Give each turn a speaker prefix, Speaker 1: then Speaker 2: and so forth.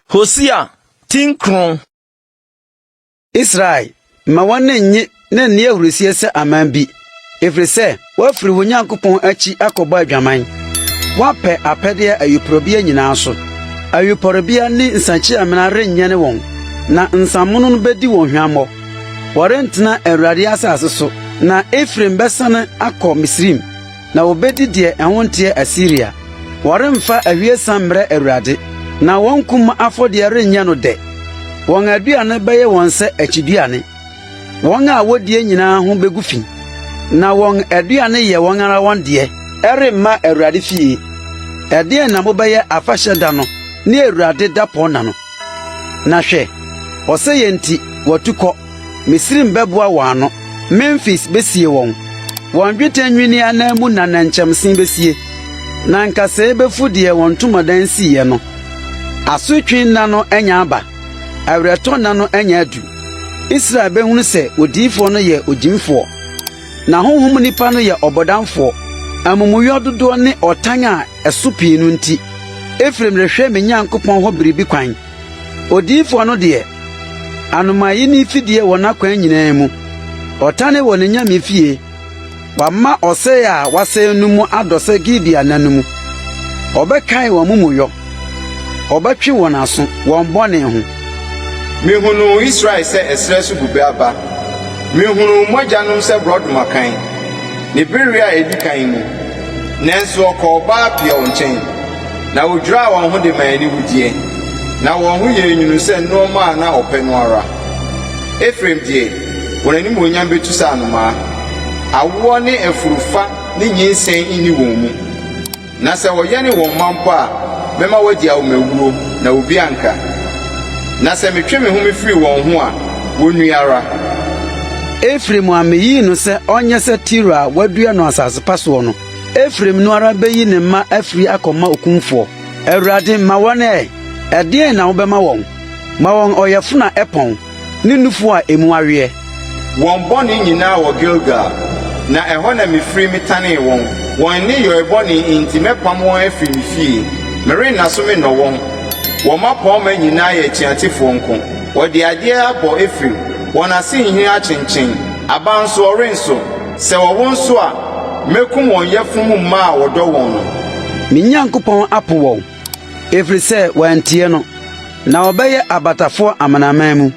Speaker 1: Hosea ti nkron.
Speaker 2: Israel, mma w'ani nnye na nni ahurisie sɛ aman bi, ɛfiri sɛ woafiri wo Nyankopɔn akyi akɔbɔ adwaman. Woapɛ apɛdeɛ ayuporobea nyinaa so. Ayuporebea ne nsakyiamena renyɛne wɔn, na nsamono no bɛdi wɔn hwammɔ. Wɔrentena Awurade asase so, na Efraim bɛsane akɔ Misraim. Na wobedi deɛ ɛho nteɛ Asiria. Wɔremfa ahwiesa mmrɛ Awurade, na wɔn kum afɔdeɛ renyɛ no dɛ. Wɔn aduane bɛyɛ wɔn sɛ akyiduane. Wɔn a wodie nyinaa ho begu fi, na wɔn aduane yɛ wɔn ara wɔn deɛ, ɛremma Awurade fie. Ɛdeɛn na mobɛyɛ afahyɛ da no ne Awurade dapɔnna no? Na hwɛ, ɔsɛeɛ nti wɔatu kɔ. Misraim bɛboa wɔn ano, Memfis besie wɔn. Wɔn dwetɛ nnwinne ananmu na nnɛnkyɛmse besie, na nkasɛɛ befu deɛ wɔn ntomadan siiɛ no. Asotwe nna no anya aba, aweretɔ nna no anya adu. Israel behunu sɛ odiyifoɔ no yɛ ogyimfoɔ, na honhom nipa no yɛ ɔbɔdamfoɔ. Amumuyɔ dodoɔ ne ɔtan a ɛso pii no nti, Efraim rehwɛ me Nyankopɔn hɔ biribi kwan. Odiyifoɔ no deɛ, anomayini fidie wɔ n'akwan nyinaa mu. Ɔtane wɔ ne nyame fie. Wama ɔsɛe a wasɛe no mu adɔ sɛ Gibea nna no mu. Ɔbɛkae wɔn amumuyɔ. Ɔbɛtwe wɔn aso, wɔn bɔne ho.
Speaker 3: Mehunuu Israel sɛ ɛserɛ so bobe aba, mehunuu mo agyanom sɛ borɔdɔmakan, ne bereɛ a ɛdi kan mu. Nanso ɔkɔɔ Baal Peor nkyɛn. Na wodwiraa wɔn ho de maa aniwudeɛ, na wɔn ho yɛɛ nwunu sɛ nnoɔma a na wɔpɛ no ara. Efraim deɛ, wɔn animuonyam bɛtu sɛ anomaa. Awoɔ ne afurufa ne nyinsɛn nni wɔn mu. Na sɛ wɔyɛne wɔn mma mpo a, mɛma wɔadi awomawuo, na obi anka. Na sɛ metwe me ho mefiri wɔn ho a, wɔnnue ara!
Speaker 2: Efraim a miyii no sɛ ɔnyɛ sɛ Tiro a wɔadua no asase pa soɔ no, Efraim no ara beyi ne mma afiri akɔma okumfoɔ. Awurade, ma wɔn ɛ! Ɛdeɛn na wobɛma wɔn? Ma wɔn ɔyafunu a ɛpɔn, ne nufu a emu aweɛ.
Speaker 3: Wɔn bɔne nyinaa wɔ Gilgal, na ɛhɔ na mefiri metanee wɔn. Wɔn nneyɔe bɔne nti mɛpam wɔn afiri me fie, merenna so mennɔ wɔn. Wɔn mmapɔmma nyinaa yɛ atuatefoɔ nko. Wɔde adeɛ abɔ Efraim, wɔn ase nhini akyenkyen, aba nso wɔrenso. Sɛ wɔwo nso a, mɛkum wɔn yafunu mu mma a wɔdɔ wɔn no.
Speaker 2: Me Nyankopɔn apo wɔn, ɛfiri sɛ wɔantie no, na wɔbɛyɛ abatafoɔ amanaman mu.